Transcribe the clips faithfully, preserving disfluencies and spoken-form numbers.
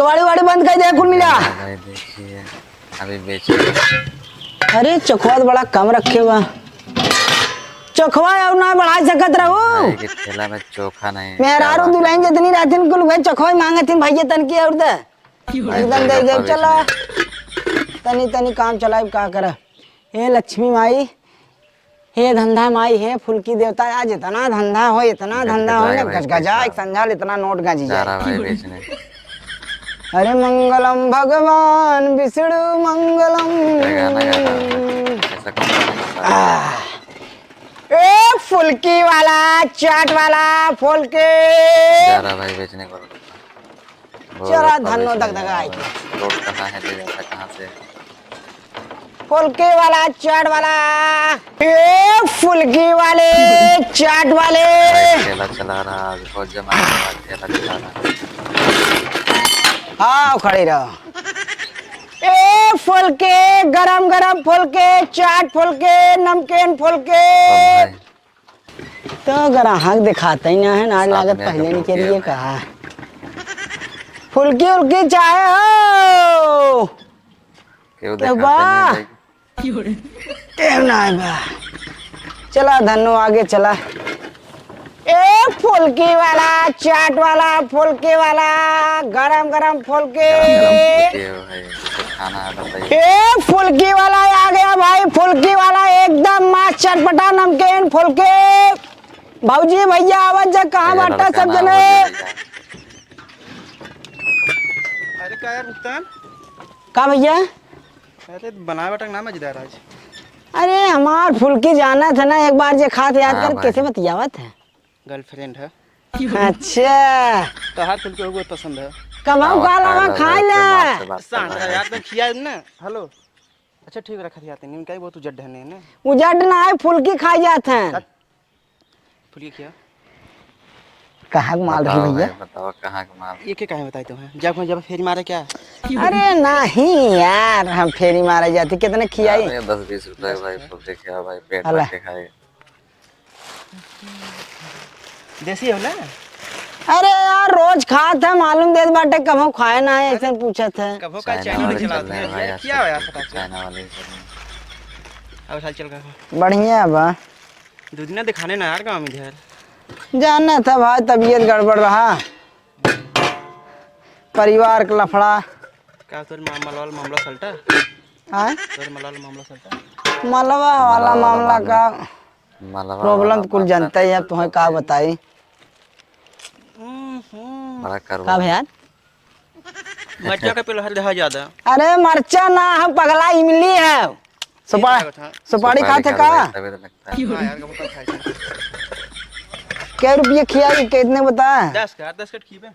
वाड़ी वाड़ी बंद कर दे कुल मिला। भाई देखिए, अभी बेच रहे हैं। अरे चोखवा तो बड़ा कम रखे हुआ। चोखवा और ना बढ़ा सकत रहू। भाई के ठेला में चोखा नहीं, मेहरारू क्या बात दुल्हन है? जितनी रहती कुल वही चोखवा ही मांगत थी भैया तन की और दे। भाई एकदम दे दे चला। तनी तनी काम चलाइब का करे। हे लक्ष्मी माई, हे धंधा माई, हे फुलकी देवता, आज इतना धंधा हो, इतना धंधा हो ना, गजगजा एक संझाल इतना नोट गजी जाए। भाई बेचने। अरे मंगलम भगवान विष्णु मंगलम। ए फुलकी वाला, चाट वाला, फुलकी। भाई बेचने को। चला धन्नो दगदगा आई। रोड कहाँ है, ले जाता कहाँ से? फुलकी वाला, चाट वाला। ए फुलकी वाले, चाट वाले। भाई ठेला चला रहा, आज बहुत जमाने के बाद ठेला चला रहा। हाँ, खड़ी रहो। ए फुलके, गरम गरम फुलके, चाट फुलके, नमकीन फुलके। तो ग्राहक दिखाते ही ना है ना, लागत पहले निकलिए कहा। फुलकी उलकी चाहे हो? केहू तो देखाते बा। नहीं भाई। केहू ना है बा। चला धन्नो आगे चला। ए फुलकी वाला, चाट वाला, फुलकी वाला, गरम गरम फुलकी। गरम गरम फुलकी है भाई, जिसको खाना है बताइए। ए फुलकी वाला आ गया भाई, फुलकी वाला एकदम मस्त चटपटा नमकीन फुलकी। भौजी भैया आवत जा, कहाँ बाटा सब जने? अरे का यार भुगतान? का भैया? अरे बनाए बाटा ना मजेदार आज। अरे हमार फुलकी जाना था ना, एक बार जे खात याद कर भाई। कैसे बतियावत है? गर्लफ्रेंड है। अच्छा। तोहार फुलकी बहुत पसंद है। कमाऊ का लावा खाई ले। शांत रह यार, तो खिया ना। हेलो। अच्छा ठीक रखा खियाते नहीं, इनका ही बहुत उजड्ड है नहीं ना। उजड्ड ना है, फुलकी खाई जात है। फुलिया क्या? कहाँ के माल रही बताओ भैया? भाई, बताओ कहाँ के माल? ये क्या काहे बताई तुम्हें? जब हम जब फेरी मारे क्या? अरे नहीं यार, हम फेरी मारे जाती, कितने खियाई? अरे दस बीस रुपए भाई, फुल देखिए भाई, पेट भर के खाए। देसी हो ना? अरे यार, रोज खात है, मालूम देत बाटे, कभो खाए ना है, ऐसे पूछत है। कभो का चाइना वाले चलाते हैं यार, क्या हो यार, फटाक से। चाइना वाले ही चल रहे हैं। अब साल चल रहा है। बढ़िया बा। दो दिना दिखाने ना यार गाँव में इधर। जाना था भाई, तबीयत गड़बड़ रहा, परिवार का लफड़ा। का तोर मा-, मलवा वाला मामला सलटा? हाँ? तोर मलवा वाला मामला सलटा? मलवा वाला मामला का problem तो कुल जनता ही है, तुम्हें का बताई। हम्म, हम्म। बड़ा करवा। का भैया? मरचा का पेड़ हर दहा ज्यादा। अरे मरचा ना, हम पगला इमली है। सुपा-, सुपारी खाते का? हाँ यार, कबो कब खाए थे। कै रुपये खियाई, कितने बता? दस का, दस का खिएबे।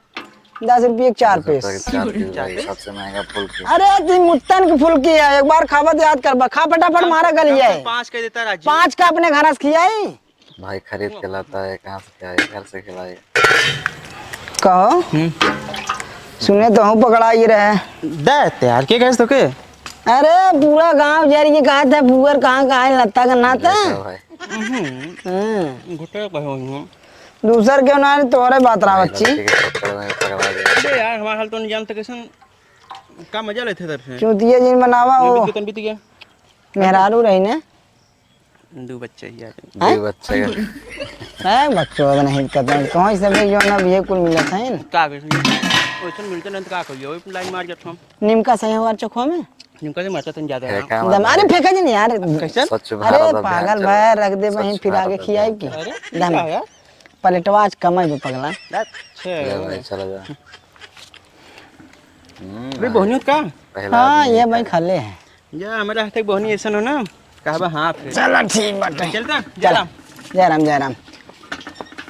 दस रुपये के चार पीस। दस रुपये के चार पीस भाई, सबसे महंगा फुलकी। अरे, ती मुत्तन की फुलकी है, एक बार खाबा तो याद करबा। खा फटाफट, मारा गली है। पाँच का देता राजू। पाँच का अपने घर से खियाई। भाई खरीद के लाता है, कहाँ से खिलाए, घर से खिलाए। कहो, हम्म। सुने तो हूँ पकड़ाई रहे। दे यार, के कहे तो के? अरे, पूरा गांव जर के कहा था, पुअर कहाँ का है, लत्ता का नाता। देखो भाई। हम्म। हाँ। घुटे कहे हुई हूँ। दूसर क्यों ना, तोहरे बात रहा भाई, बच्ची। लड़की के चक्कर में पकड़ा गया। अबे यार, हमारा हाल तो नहीं जानते कैसन, का मजा लेते थे फिर। चूतिया जिन बनावा हो। बीत गया, बीत गया। मेहरारू रही ने। दो बच्चे ही आ गए। हैं? दो बच्चे का। हैं, बच्चों का नहीं कहते हैं। कहाँ से भी जो ना, ये कुल मिलत है ना। का करी? वैसे मिलते नहीं तो का करिए, वही लाइन मार जाते हम। निमका सही हो यार चोखवा में? निमका से मरचा तन ज्यादा है। है का दम, मार अरे फेंका जी नहीं यार। कैसे? स्वच्छ अरे भारत अभियान पागल चल रहा भाई, है। रख दे वहीं, स्वच्छ फिर आगे भारत खियाई अभियान की। चल रहा है। अरे, दम। क्या है? पलटवा आज कमाई भी पगला। अच्छा। ले भाई, चला जा। हम्म, अरे, भाई। बहनियों का? पहला हाँ, आदमी ये है। भाई खाले है। या, हमारे हाथ तक बहनी ऐसा हो ना, कहबा हाँ फिर। चला, ठीक बाटे। चलता, चल। जय राम। जय राम, जय राम।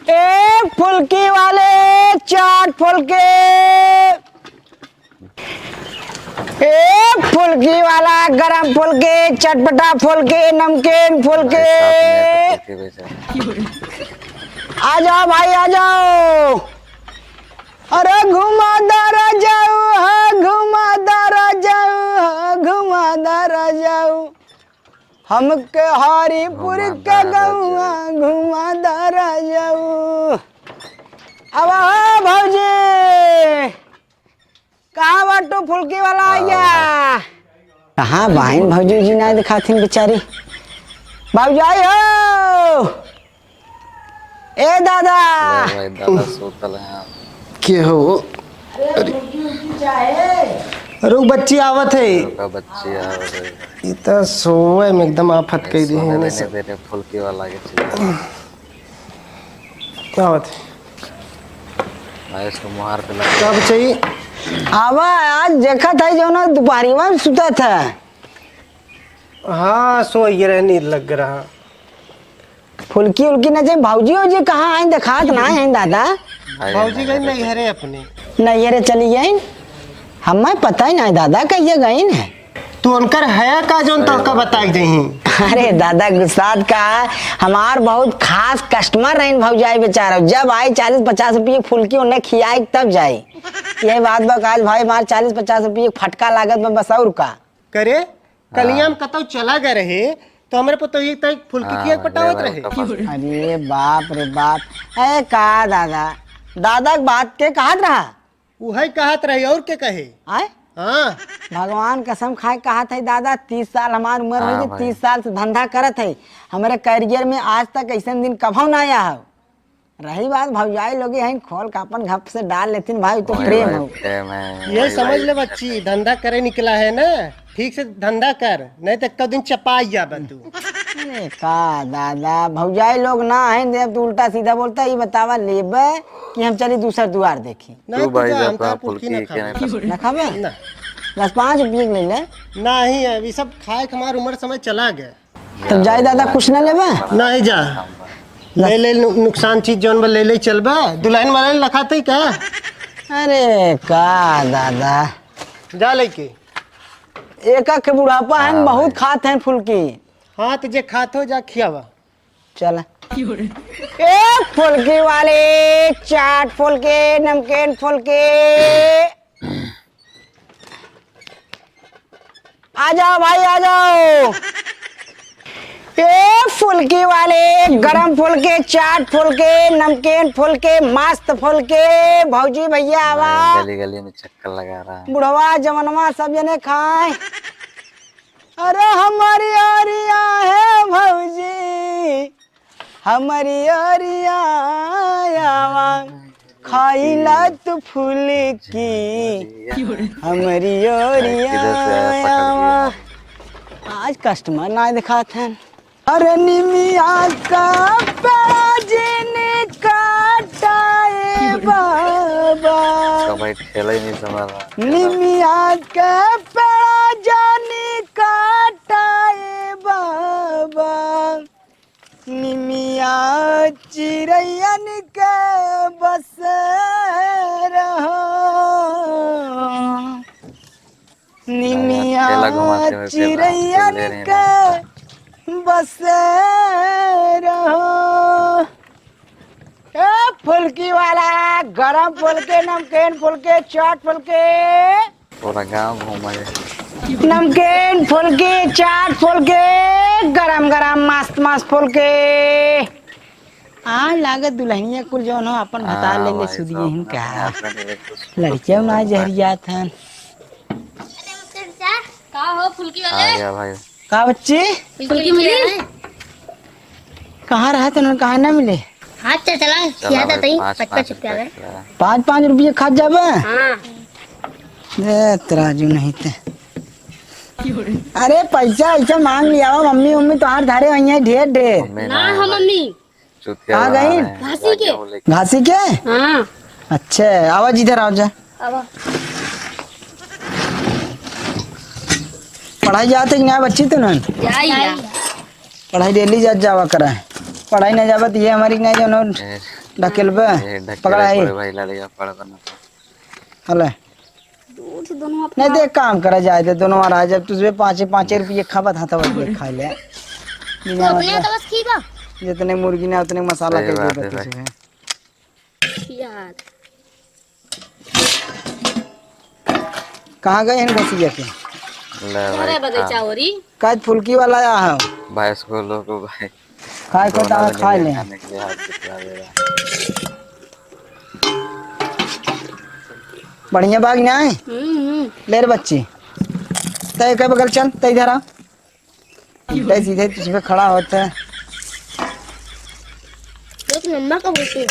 ए फुलकी वाले, चाट फुलकी। ए फुलकी वाला, गरम फुलकी, चटपटा फुलकी, नमकीन फुलकी। भाई, साथ में फुलकी बेच रहे हैं। आ जाओ भाई, आ जाओ। अरे घुमादा रजाऊ, हाँ, घुमादा रजाऊ, हाँ, घुमादा रजाऊ। हमके हरिपुर के घुमादा रजाऊ। गौआ घुमादा रजाऊ। अब हो भौजी, कहाँ लट्टू फुल्की वाला आइया। कहाँ बाइन भौजी जी, ना दिखाथिन बेचारी। भौजाई हो, ए दादा। ले भाई, दादा सूतल हैं। के हो? अरे, रुक, बच्ची आवत है। रुका, बच्ची आवत है। ई त सोवे में एकदम आफत कह दी है। दे रहे फुल्की वाला के चिल्ला। आवत है। भाई, इसको मुहार पे लगा। कब चाहिए? आवा, आज देखत है जौन दुपहरिया में सुतत है। हाँ, सो ये रहे, नींद लग रहा। फुल्की उल्की न चाहिए, भौजी उजी कहाँ आई, देखात ना है दादा। भौजी गई नैहरे अपने। नैहरे चली गई, हमें पता ही ना है दादा, कहिए गई है। तू उनकर है का जौन तोहका बताई जही? अरे दादा, गुस्सात का, हमार बहुत खास customer रहीन भौजाई बेचारा, जब आई चालीस पचास रुपये फुल्की उन्हें खियाई तब जाई। यही बात बा, काल भाई हमार चालीस पचास रुपये फटका लागत बा, बस और का। करे, कलिया में कतौ चला गए रहे, तो हमरे पतोहिया के तई फुल्की खिया के पटावत रहे। अरे बाप रे बाप, ए का दादा, दादा के बात के कहत रहा? उहै कहत रही, और के कहे? आय? हाँ। भगवान कसम खाए कहत है दादा, तीस साल हमार उम्र हो गई, तीस साल से धंधा करत है। हमरे career में आज तक ऐसन दिन कभौ ना आया है। रही बात भौजाई लोग हैं, खोल के अपन घप से डाल लेथिन भाई, तो प्रेम हो। ये समझ ले बच्ची, धंधा करे निकला है ना, ठीक से धंधा कर, नहीं तो एक दिन चपाई जाबे तू। अरे का दादा, भौजाई लोग ना है, देव तू उल्टा सीधा बोलता, ये बतावा लेबे कि हम चली दूसर दुआर देखी। नहीं, तू भाई जा, हम तो फुल्की ना खाबे। ना खाबे? ना। बस पाँच रुपये के ले ले। नहीं, अभी सब खाए के हमार उम्र समय चला गया। तब जाए दादा, कुछ ना लेबे? नहीं जा। ले ले नु-, नुकसान चीज जौन बा ले ले चलबे। दुल्हन वाला ने लखाते का? अरे का दादा। जा लेके। एका के बुढ़ापा है, बहुत खात हैं फुल्की। हाँ, तो जे खात हो, जा खियावा। चल। ए फुल्की वाले, चाट फुल्की, नमकीन फुल्की। आ जाओ भाई, आ जाओ। ए फुल्की वाले, गरम फुल्की, चाट फुल्की, नमकीन फुल्की, मस्त फुल्की। भौजी भैया आवा। गली गली में चक्कर लगा रहा है। बुढ़वा जवनवा सब जने खाए। अरे हमारी ओरिया है भौजी, हमारी ओरिया आवा, खाइला तू फुल्की, हमारी ओरिया आवा। आज customer ना दिखात हैं। अरे निमिया का पेड़ जिन काटाए बाबा। का भाई ठेला ही नहीं संभाला। निमिया के पेड़ जानी काटाए बाबा। निमिया चिरैयन के बसेरा हो। निमिया चिरैयन के बसेरा हो। ए फुल्की वाला, गरम फुल्की, नमकीन फुल्की, चाट फुल्की। पूरा गांव घूमा जाए। नमकीन फुल्की, चाट फुल्की, गरम गरम मस्त मस्त फुल्की। आ लागत दुल्हनिया कुल जौन हो अपन भतार ले ले सुदिए हिन का। लड़कियों ना जहरियात हन। का हो फुल्की वाले? आ गया भाई। का बच्ची? फुल्की मिली? कहाँ रहा तो उन्होंने कहाँ ना मिले? हाँ, चल चला, चला खिया था भाई, तई, पाँच, पचपन पाँच रुपया रुपया में। खिला। पाँच, पाँच रुपये खात जाबे? हाँ। ए, तराजू नहीं ते। अरे, पैसा ऐसा मांग लिया हो, मम्मी, मम्मी तोहार धारे वहीं है, ढेर, ढेर। मम्मी ना, ना है हाँ, भाई। मम्मी। चुतिया कहाँ बना गई? रहे हैं, घासी के। जाके वो लेके घासी के? हाँ। अच्छा, आवा जी, इधर आओ जा। आवा। पढ़ाई जाते कि ना बच्ची तू ना? जाइला। पढ़ाई daily जात जावा करा। पढ़ाई ना जावा तो ये हमारी ना जानो ए, ढकेल बे। ए, ढकेल पकड़ा है। पड़े भाई, लड़िया पड़ बना। हले। दूध दोनों अपना नहीं, देख, काम करा जाए दे, दोनों आ रहा है। जब तुझे पाँचे, पाँचे रुपये खाबत हाथ बस खा ले। तू अपने हाथ बस खीबा। जितने मुर्गी ना, उतने मसाला सही के दे बात है देते भाई। तुझे। यार। कहाँ गए हैं घसिया के? ले भाई, अरे बगीचा खा। हो रही। काज फुल्की वाला आया है। भाई, इसको लो को भाई। खाए को दोनों दाल जने खाए ले। खाने के लिए हाथ दिखला दे रहा है। बढ़िया बाग ना है? हम्म, हम्म। ले रे बच्ची, तय के बगल चल, तय इधर आ। उल्टे सीधे तुझ पे खड़ा होता है। एक नंबर का बोलती है।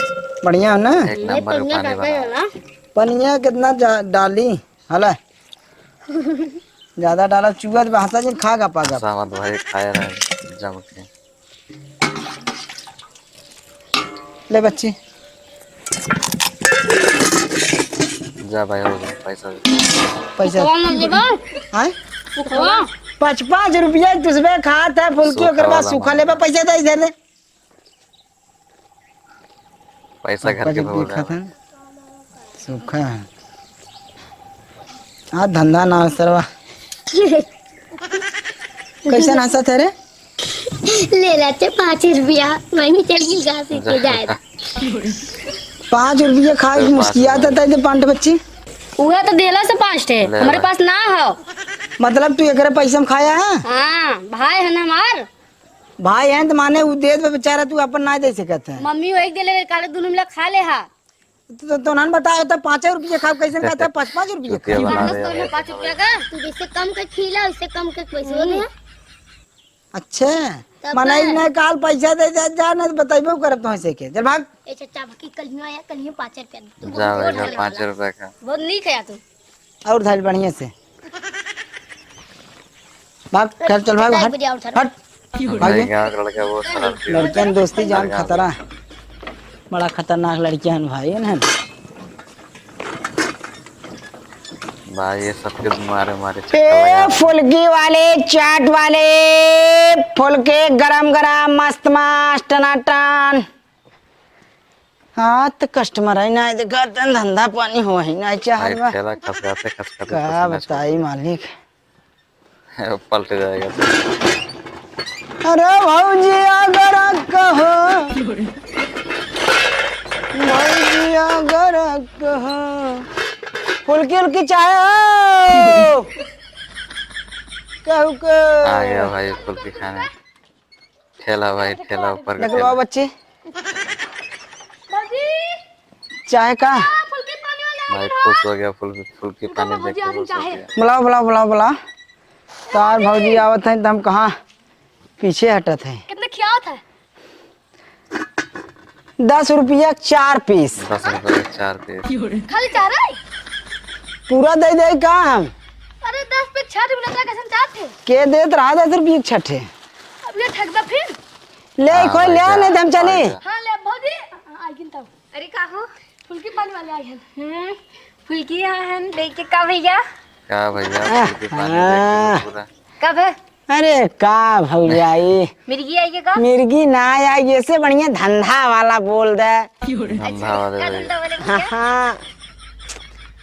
बढ़िया हो ना? एक ये नंबर का पनिया पानी डालता बना। है ना? पनिया कितना जा-, डाली? हला। ज्यादा डाला, चुआ तो बहता जिन खा गा पागा। सामंत भाई खाए रहे जम के। ले बच्ची। जा भाई, हो गया, पैसा दे। पैसा। सुखवा मत लेबा। हाँ? सुखवा। पाँच, पाँच रुपया तुझबे खात है फुल्की, सूखा ओकर बाद वाला सूखा मांग। लेबा, पैसा दे इधर दे। पैसा घर के भगोड़ा है। सूखा है। आज धंधा ना हो सरवा। कैसन हंसत है रे? ले लेते पाँच रुपया, वहीं चल गई गा सीखे जाए। पाँच रुपया खाए के मुस्कियात है, तै दे पांट बच्ची। उहे तो देला से पांच ठे, ले हमरे भाई। पास ना हो। मतलब तू एकरे पैसा में खाया है? हाँ, भाई है ना हमार। भाई हैं त माने उ देत बा बेचारा, तू अपन ना दे सकत है। मम्मी वही देले, काले दुनू मिला खा ले हा। तो, तो, तो उन्हन बताओ तो पाँचे रुपये खाओ, कैसे कहता है पाँच, पाँच रुपये चुतिया खाओ। बना मानस दे तो भाई। पाँच रुपया का, तू जैसे कम के खिला, उससे कम के पैसे हो गए। अच्छा, तब माने का? इन्हें काल पैसा दे जा, जा, ना तो बताइबो करब तो ऐसे के। चल भाग। ए चाचा, बाकी कल ही आया, कल ही पाँच रुपया दे। जा भाई, जा, पाँच रुपया का। बहुत नीक है तू। और धइल बढ़िया से। भाग, घर चल, भाग, हट, हट। भाग भाई, ये। गाँव का लड़का बहुत शरारती है। लड़कियन दोस्ती जान खतरा। बड़ा खतरनाक लड़कियन भाई, है ना? भाई, ये सबके मारे, मारे ए, चक्कर लगा। फुल्की वाले, चाट वाले, फुल्की गरम गरम, मस्त मस्त, टनाटन। हाँ, तो customer है ना, देखा तन धंधा पानी हो ही ना चाहत भाई, बा। ठेला खसकाते, खसकाते का पसीना छूट बताई गया। मालिक। पलट जाएगा तो। अरे भौजी अगर कहो, भौजी अगर कहो, फुल्की उल्की चाहे हो? कहू के। आ गया भाई फुल्की खाने। ठेला भाई, ठेला ऊपर का निकलवाओ ठेला। बच्ची। बाबूजी। चाय का? हाँ, फुल्की पानी वाले आ भाई गए खुश हो। हो गया, फुल-, फुल्की पानी देखो, देख के बाबूजी, खुश हो चाहे। गया। बुलाओ, बुलाओ, बुलाओ, बुलाओ। तार भौजी आवत हैं, त हम कहाँ पीछे हटत हैं। कितने खियावत है? दस रुपया चार piece। दस रुपया चार piece। खाली चार है? पूरा दे दे का हम? अरे, दस पे छठ मिनट ला कैसन चाहत है? के देत रहा दस रुपया छठ है? अब ये ठगबा फिर? ले, हाँ, कोई भाई ले, जा, नहीं तो हम चली। भाई जा। हाँ, ले, भौजी, आ, आ, गिन तब। अरे, का हो? फुल्की पानी वाले आए हैं। हम्म, फुल्की यहाँ है, लेके का भैया? का भैया, हाँ, फुल्की पानी हाँ। देख के पूरा। कब है? अरे, का भौजाई? मिर्गी आई है का? मिर्गी ना आई, ऐसे बढ़िया धंधा वाला बोल दे। धंधा वाले का भैया। धंधा वाले भैया? हाँ, हाँ।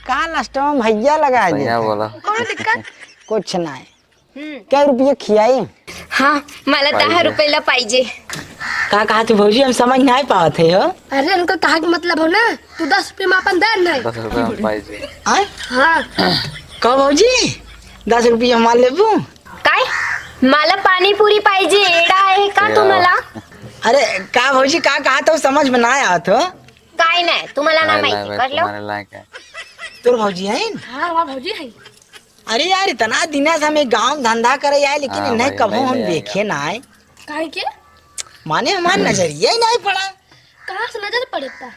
का last में भैया लगा सही देते। बोला। कौन दिक्कत? कुछ ना है। हम्म। कै रुपये खियाई? हाँ, मला पाहिजे। दहा रुपयाला पाहिजे। का कहा तू भौजी, हम समझ नाही पावत है हो। अरे उनको कहा के मतलब हो ना, तू दस रुपये में अपन दे नहीं। दस रुपये में पाहिजे। आय? हाँ। का भौजी, दस रुपये हमार लेबू? काय? मला पानीपुरी पाहिजे, एड़ा आहे का ये तुम्हाला? अरे का भौजी, का कहा तो समझ में ना आवत हो। काय नाही, तुम्हाला ना नाही, माहिती, नाही, कळलं? तुम्हाला नाही काय? तोर भौजी है? हाँ, हमार भौजी है। अरे यार, इतना दिना से हम एक गाँव में धंधा करे आए, लेकिन हाँ इन्हें भाई, कभो नहीं, हम नहीं देखे आएगा। ना आए। काहे के? माने हमार नजरिया ही नहीं पड़ा। कहाँ से नजर पड़ता?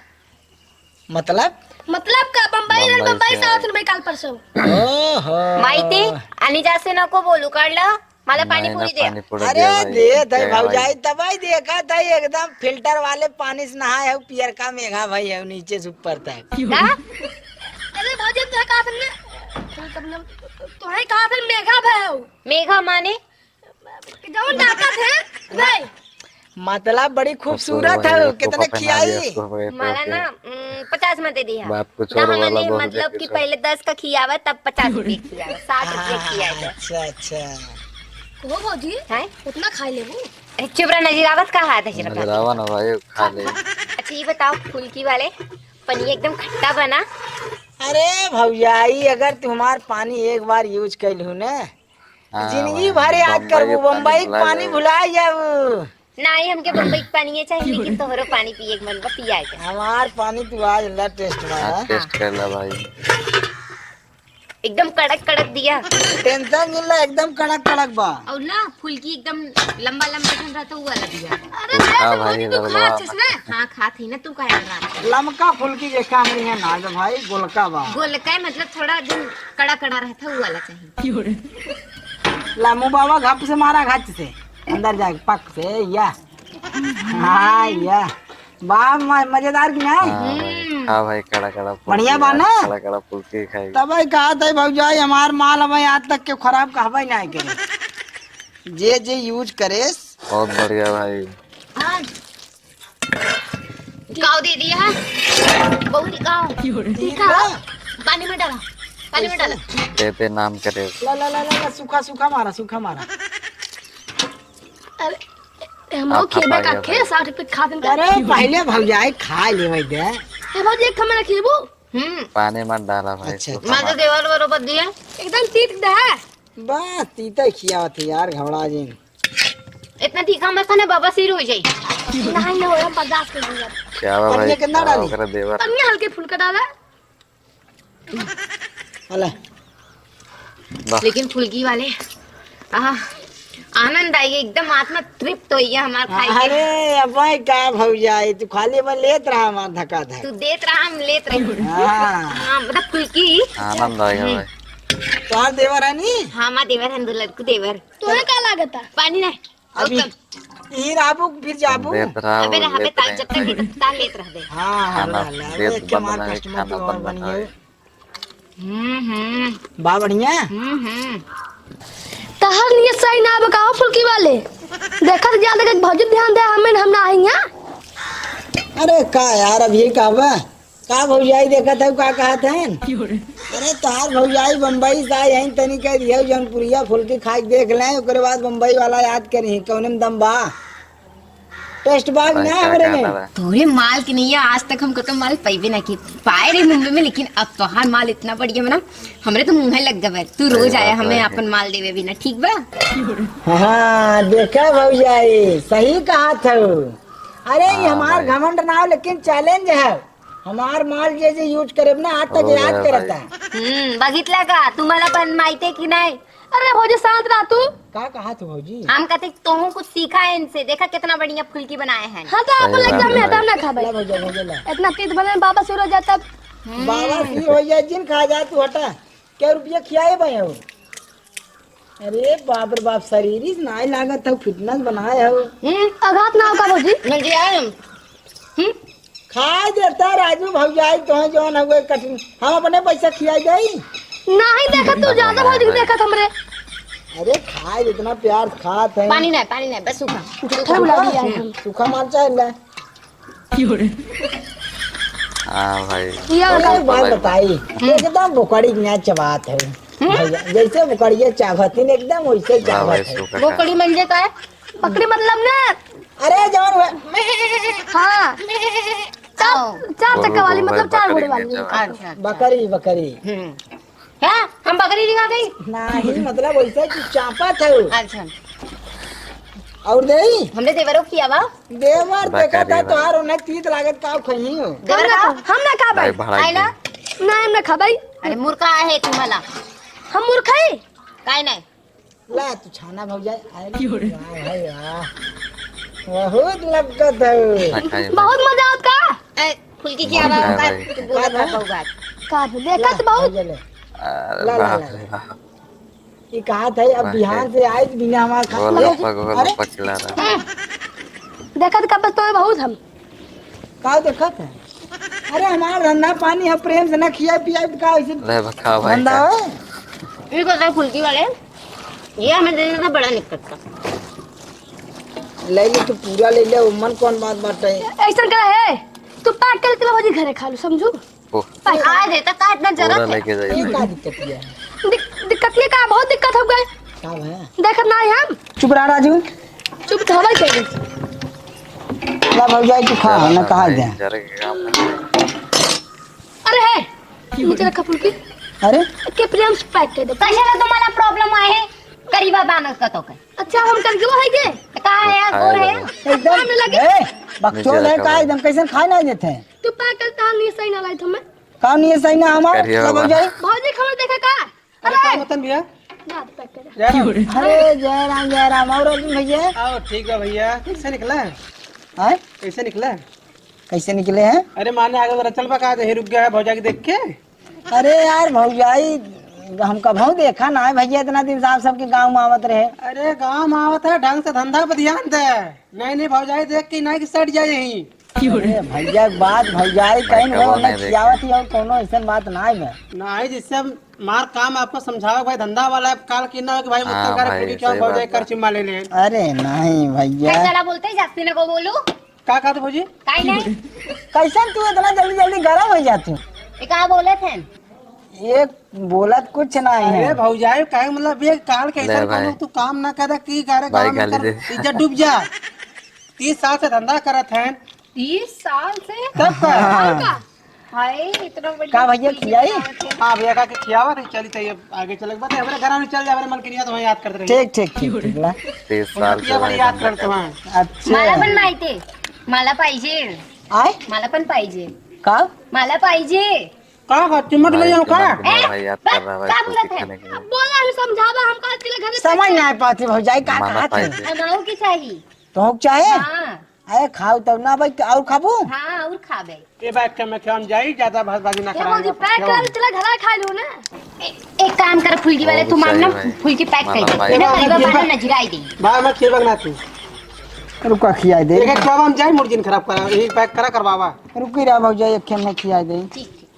मतलब? मतलब का बम्बई, बम्बई बम्बई से से आए। आउत बे काल परसों। ओहो। माहिती? आणि जास्त नको बोलू, कळलं? मला नाही, पाणीपुरी नाही, द्या। पाणीपुरी अरे द्या भाई, दे दे क्या भाई? भौजाई, तब ही देखा था एकदम filter वाले पानी से नहाए हो, पियर का मेघा भाई है नीचे से ऊपर तक। का? अरे भौजी, तोहे कहा था ना, तोहे कहा था मेघा भाई हो। मेघा माने? जौन डाका थे, भाई। मतलब बड़ी खूबसूरत खूबसूरत है, है, कितने उसको पहना खियाई? दिया, उसको पहना मला दिया। ना, उम, पचास मध्ये दिया। बाप को छोड़ दहा वाला म्हणे, बहुत मतलब देखिए कि सब। पहले दस का खियावा, तब पचास रुपये खियावा, साठ रुपये हाँ, खियावा। अच्छा, अच्छा। ओ भौजी, हैं? उतना खा लेबू? ए, चुप रह, नजीरावत का हाथ है, नजीरावत। नजीरावा ना भाई, खा ले। अच्छा, ये बताओ, फुल्की वाले, पनीर एकदम खट्टा बना। अरे भौजाई, अगर तू हमार पानी एक बार use कैलू ना, हाँ, जिंदगी भाई, भर याद बम्बई करबू, के पानी बम्बई के भुला पानी जाबू। भुला जाबू। नाही, हमके बम्बई के पानी चाहिए, लेकिन तोहरो पानी पिए के मन बा, पिया के। हमार पानी तू आज ला taste मारा। आज taste कर ला भाई। एकदम कड़क कड़क दिया। Tension जिन ला, एकदम कड़क कड़क बा। और ना फुलकी एकदम लंबा लंबा जन रहता, वो वाला दिया। अरे तू खा भाई, तू खा अच्छे से ना। हाँ, खात ही ना, तू काहे लड़ात है? लमका फुलकी के काम नहीं है ना, तो भाई गोलका बा। गोलका है, मतलब थोड़ा दिन कड़ा कड़ा रहता, वो वाला चाहिए। ला मुँह बाबा घप से मारा, घच से, अंदर जाके पक से या। हाँ या। बा म-, मजेदार कि नहीं? हाँ भाई, हम्म। खा भाई, कड़ा कड़ा फुल्की बढ़िया बा ना? कड़ा कड़ा फुल्की खाई। तब भाई कहा था भौजाई, हमार माल अब आज तक के खराब कहबे नहीं करे। जे जे use करे। बहुत बढ़िया भाई। हाँ। काव दे दिया है? बहुत ही काव। ठीक है। पानी में डाला, पानी में डाला। दे दे नाम करे। ला, ला, ला, ला, ला, सूखा, सूखा मारा, सूखा मारा। अरे, हम हाँ, लोग खेबे का पाएगा खे, भाई। साठ रुपए खा देन का अरे, खेबे। पहले भौजाई खा लेवे दे। ए भौजी, एक हमारा खेबू? हम्म। पानी मत डाला भाई, अच्छा, सूखा अच्छा। मार दे मार। देवर बरोबर दिया। एकदम तीत दे। बस, तीते खियावत है यार, घबरा जिन। इतना तीखा मत खाना, बवासीर हो जाई। नहीं, नहीं, हम बर्दाश्त कर लेंगे। क्या हुआ भाई? पनिया कितना हाँ, डाली? ओकरा देवर। पनिया हल्के फुल्का डाला। अला। वाह। लेकिन फुल्की वाले, आहा, आनंद आई, एकदम आत्मा तृप्त होई है हमार खाई के। अरे, अब भाई का भौजाई, तू खाली में लेत रहा हमार धका धक। तू देत रहा, हम लेत रहे। हाँ। हाँ, मतलब फुल्की। आनंद आई है हम्म। भाई। तोहार देवर है नी? हाँ, हमार देवर है, दुलरकू देवर। तोहे का लागता? पानी नहीं। अभी और कम। ई रहबू, फिर जाबू। लेत रहा, अबे वो रहबे, लेत ताल रहे। जब तक लेत, ताल लेत रहबे। हाँ, हाँ, खाना रहला। देत एक के बंद मार नहीं, customer खाना तो और बंद बनी नहीं। है। हम्म, हम्म। बा बढ़िया? हम्म, हम्म। तहर नियत सही ना बा का हो फुल्की वाले? देखत जा, देखत भौजी ध्यान दे, हमें, हम ना आई हैं। अरे का यार, अब ये कहबा? का भौजाई देखत है, का कहत हैं? अरे तोहार भौजाई बम्बई से आई हैं, तनी कह दिया जौनपुरिया फुल्की खा के देख लें, ओकरे बाद बम्बई वाला याद करी, कौने में दम बा? Taste बा कि भाई, ना का हमरे कहता में? है? तोरे माल के नहीं है, आज तक हम कतो माल पाइबे ना की। पाए रहे मुंबई में, लेकिन अब तोहार माल इतना बढ़िया बना, हमरे तो मुँह लग गवा। तू रोज सही आया बात हमें है। अपन माल देवे बिना, ठीक बा? हाँ, देखा भौजाई, सही कहत हऊ। अरे, ये हाँ हमार भाई। घमंड ना हो, लेकिन challenge है। हमार माल जे जे use करे ना, आज तक हो याद गया करता भाई। है। हम्म, बघितला का? तुम्हाला पण माहिती आहे की नाही? अरे भौजी, शांत रह तू। का कहा तू भौजी? हम कहते तोहू कुछ सीखा है इनसे, देखा कितना बढ़िया फुल्की बनाए हैं। हाँ, तो सही अपन बात एकदम है में भाई। हटा ना खा भाई। ला भौजी, भौजी, ला। इतना तीत बने बाबा सिर हो जाता। हम्म। बाबा सिर हो जाए, जिन खा जा तू, हटा। क्या रुपया खियाए भाई हो? अरे बाप रे बाप, शरीर ही नाय लागत हो, fitness बनाए हो। हम्म, आघात ना हो का भौजी? मिल जाए हम। हम्म? खाए देता राजू भौजाई, तोहे जौन हुए कठिन, हम अपने पैसा खियाई जाई। नहीं देखत, तू ज्यादा भौजी के देखत हमरे। अरे खाए, इतना प्यार से खात है। पानी नहीं, पानी नहीं, बस सूखा। झूठा बुला दिया है। सूखा माल चाहे ला। हाँ भाई। ये अरे, एक बात भाई। बताई, हम्म। एकदम बोकड़ी के यहाँ चबात है। हम्म। भैया, जैसे बोकड़िया चाबत है, एकदम वैसे हाँ चाबत भाई, है। सूखा बोकड़ी मंजे का है? बकरी मतलब ना। अरे, जवन हुए। हाँ। चार, चार चक्का वाली, मतलब चार घोड़े वाली। अच्छा, अच्छा। बकरी, बकरी। हम्म। क्या? हम बकरी दिखा गई? नहीं, मतलब वैसे कि चापत है। अच्छा। और देई? हमने देवरों की आवा। देवर देखा था तोहार, उन्हें तीत लागत का खई हो। देवर का? हम ना खा भाई। आइला? ना, हम ना खा भाई। अरे मूर्खा आहे तुम्हाला। हम मूर्ख है? काय नाही? ला, तू छाना भौजाई। अरे, वाह भाई, वाह। बहुत लक्कत है। बहुत मजा आवत का? ए, फुल्की की आवाज का? तू बोलत रह बहु बात। का देखत बहुत। भौजाई ले। अरे, ला, ला, बाप ला, रे ला। बाप। ये कहा था, अब बिहार से आए तो बिना हमारे खा-, अरे, देखत का बस तो बहुत हम। का देखत है? अरे, हमार धंधा पानी है, प्रेम से ना खियाए पियाए तो का वैसे ले बा, खा भाई, धंधा खा। है? इनको तो फुल्की वाले, ये हमें दे देता, बड़ा निकलता। ले ले, तू पूरा ले ले, उमन कौन बात बाटे? ऐसा का है? तू pack कर चला भौजी, घरे खा लो, समझू? ओह। Pack। खा देता, का इतना जरूरत है? पूरा लेके जाइए। ये का दिक्कत है? दिक-, दिक्कत ये का, बहुत दिक्कत हो गए। का भया? देखत ना है हम। चुप रहा राजू। चुप तो हवा चाहिए। ला भौजाई, तू खा, ना कहा दे। जरा के काम है। अरे है, नीचे रखा फुल्की। अरे? के प्रेम से pack कर दे। कैसे ना तुम्हाला problem आहे? गरीबा बानस का तो के। अच्छा, हम कर गयो है के? तो का है यार, गोर है? एकदम, काम में लगे। ए, बकचोद है का, एकदम कैसे खाए ना देते हैं? तू pack कर, ताल नहीं सही ना लाई तुम्हें। काम नहीं सही ना हमार, करिया सब हो बा। जाए। भौजी खबर देखा का? का होतन भैया? ना, तो पैक कर। जय राम। अरे, जय राम, जय राम। और अरविंद भैया? आओ, ठीक बा भैया। कैसे निकला? आय? कैसे निकला? कैसे निकले हैं? अरे, माने आगे जरा चल बा का, यहीं रुक गया है भौजाई के देख के। अरे यार, भौजाई, हम कभऊ देखा ना है भैया, इतना दिन से आप सबके गाँव में आवत रहे। अरे, गाँव में आवत है, ढंग से धंधा पे ध्यान दे। नहीं, नहीं, भौजाई देख के नहीं कि सट जाए यहीं। अरे भैया, बात भौजाई भाई, कहीं कबो वो नहीं नहीं देखे। खियावत ही और कोनो ऐसन बात ना है। नहीं, जिससे हम मार काम आपको समझावे भाई, धंधा वाला है, काल की ना हो कि भाई हाँ मुझसे करे भाई, पूरी क्या सही भौजाई बात कर है। चुम्मा ले ले। अरे नहीं भैया। कैसा ना बोलते, जास्ती ना को बोलू। का कहत भौजी? काई नहीं। कैसन तू इतना जल्दी जल्दी गरम हो जाती हो? ये का बोलत हैं? ये बोलत कुछ नहीं अरे है। भौजाई, काहे मतलब ये काल के ले ऐसा भाई। कोनो तू काम ना करे कि करे भाई गाँव में गाली कर दे। इज्जत डूब जा। तीस साल से धंधा करत हैं। तीस साल से? तब का? और का? हाय, इतना बढ़िया का भैया चीज खियाई? बनावत है। हाँ भैया, का के खियावा नहीं चली, चाहिए आगे चले के बाद हमारे घर में चल जा, हमारे मलकिनिया तो वहीं याद करते रहे। ठीक, ठीक, ठीक, ठीक, ला। तीस साल उनका से बड़ी भाई याद धंधा करते कर हैं। अच्छा। मला पण माहिती, मला पाहिजे। आय? मला पण पाहिजे। का? मला पाहिजे। का, का, चिमट ले जाओ का? चिमट ए, भाई याद कर रहा है, का इसको बोलत है? सिखाने के लिए। अब बोला, हम समझावा, हम का तिला घर में समझ ना पाती भौजाई, का माना कहत है? पाहिजे। हम आऊ की चाही। तो हो चाहे? हाँ। अरे खाओ तब ना भाई, और खाबू? हाँ, और खाबे। ये बात के मैं क्या हम जाई, ज्यादा भाजबाजी ना ये कराएंगे। भौजी, पैक कर, चला घरा खा लो ना। ए-, एक काम कर, फुल्की वाले, और तू मांग ना, सही भाई। फुल्की पैक कर दे। माना भाई। ये ना, करीबा बारह नजर आई दे। बाहर मत खेल बगना तू। रुका, खियाई दे। लेकिन क्या हम जाई, मूड जिन खराब करा, यही पैक करा, करवावा। रुकी रहा भौजाई, एक खेल में खियाई दे। ठीक, ठीक।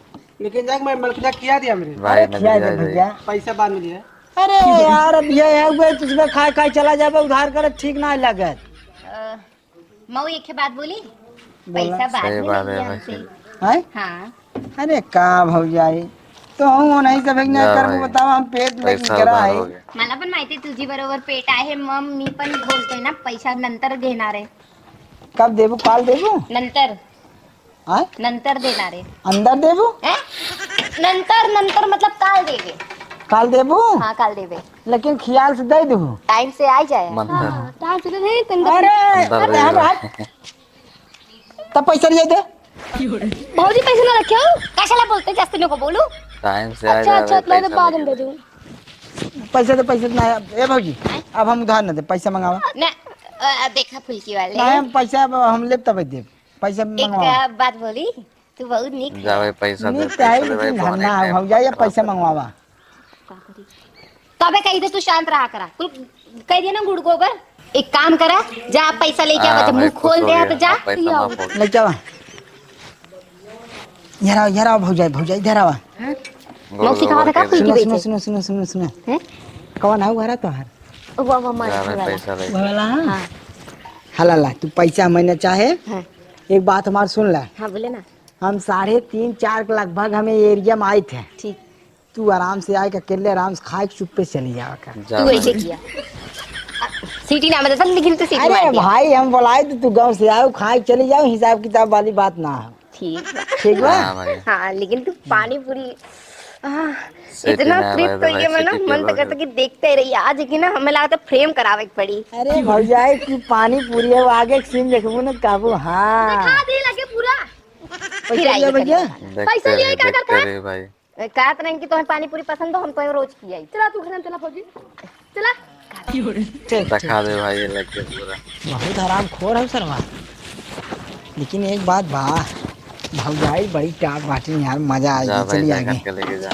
लेकिन जाके मैं मलकिना खिया दिया मेरे। भाई, अरे, खियाई दे नजर आई भैया। पैसा बाद में लिया। अरे यार, अब ये है, तुझमें खाए खाए चला जाबे, उधार करे ठीक ना लगे। अ, मऊ एक बात बोली, बोला। पैसा बाद सही में बात ले है लिया भाई। हमसे। हैं? हाँ। अरे का भौजाई, तो हम नहीं सब एक जा करबू भाई। बतावा, हम पेट लेके पैसा करा उधार है। हो गया। मला पण माहिती तुझी बरोबर पेट आहे, मग मी पण बोलतोय ना, पैसा नंतर घेणार आहे। कब देबू, काल देबू? नंतर। आय? नंतर देणार आहे। अंदर देबू? हैं? नंतर, नंतर मतलब काल देबे। काल देबू? हाँ, काल देबे। लेकिन ख्याल से दे देबू। टाइम से आ जाए। मंथन। हाँ, टाइम से दे दे, तंदूर। अरे, अंदर अरे, दे हम दे। आज तब पैसा नहीं दे। भौजी पैसे ना रखे हो? कशाला बोलते, जास्त नको बोलू। टाइम से आ अच्छा, जाए, अच्छा, इतना तो पैसा बाद में लेके दे दूँ। पैसा तो पैसा ना, ए भौजी, हैं? अब हम उधार ना दे, पैसा मंगावा। ना, अ, देखा फुल्की वाले। नहीं, हम पैसा अब हम लेब तब देब। पैसा एक, मंगवा। अ, बात बोली, तू बहुत नीक जा है। भाई, पैसा दे, नीक पैसा है, दे भाई, लेकिन बहुत धंधा नीक है, है, भौजाई, अब पैसा मंगवावा। का करी? तबे कही दे, तू शांत रहा करा। कुल कह दिया ना गुड़ गोबर। एक काम करा, जा पैसा लेके आवा, हाँ, जब भाई, मुंह खोल दे, तो जा। पैसा माफ हो गया। लेके आवा। इधर आओ, इधर आओ भौजाई, भौजाई, इधर आवा। हाँ? मौसी कहा था का फुल्की बेचे? सुनो, सुनो, सुनो, सुनो। हैं? कौन है वो, आ रहा तो हर? वो, वो मार जा भाई, वाला। पैसा ले। वो वाला, हाँ? हाँ। हला ला, तू पैसा महीना चाहे, हाँ। एक बात हमार सुन ला। हाँ, बोले ना। हम साढ़े तीन, चार के लगभग हमें एरिया में आए थे। ठीक। तू आराम से आए के अकेले आराम से खाए के चुप्पे चली जावा का। जा तू भाई। ऐसे किया। सीटी ना बजा, लेकिन तू सीटी अरे मार दिया। भाई, हम बोलाए तो तू गाँव से आओ, खाए के चली जाओ, हिसाब किताब वाली बात ना हो। ठीक बा। ठीक बा? हाँ भाई। हाँ, लेकिन तू पानी पूरी, आह, सीटी इतना ना तृप्त भाई, हो गया, मैं ना, सीटी मन तो बोल करता दे। कि देखते रहिए। आज की ना हमें लागत फ्रेम करावे के पड़ी। अरे भौजाई, तू पानी पूरी है, वो आगे के सीन देखबू ना, कहबू, हाँ। दिखा दे लगे पूरा। पैसा फिर आइए लिया भैया? कभी। देखते पैसा लिया रहे, क्या देखते करता है? रहे भाई। ए, कहत रहे कि तुम्हें पानी पूरी पसंद हो, हम तुम्हें रोज खियाई। चला तू घर में चला भौजी, चला। चल, चल। दिखा दे भाई, ये लग के पूरा। बहुत हरामखोर है सरवा, लेकिन एक बात बा, भौजाई बड़ी टाप बाटी यार, मजा आएगी। जा भाई, चलिए जा आगे। घर के लेके जा।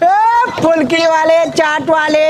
ए, फुल्की वाले, चाट वाले।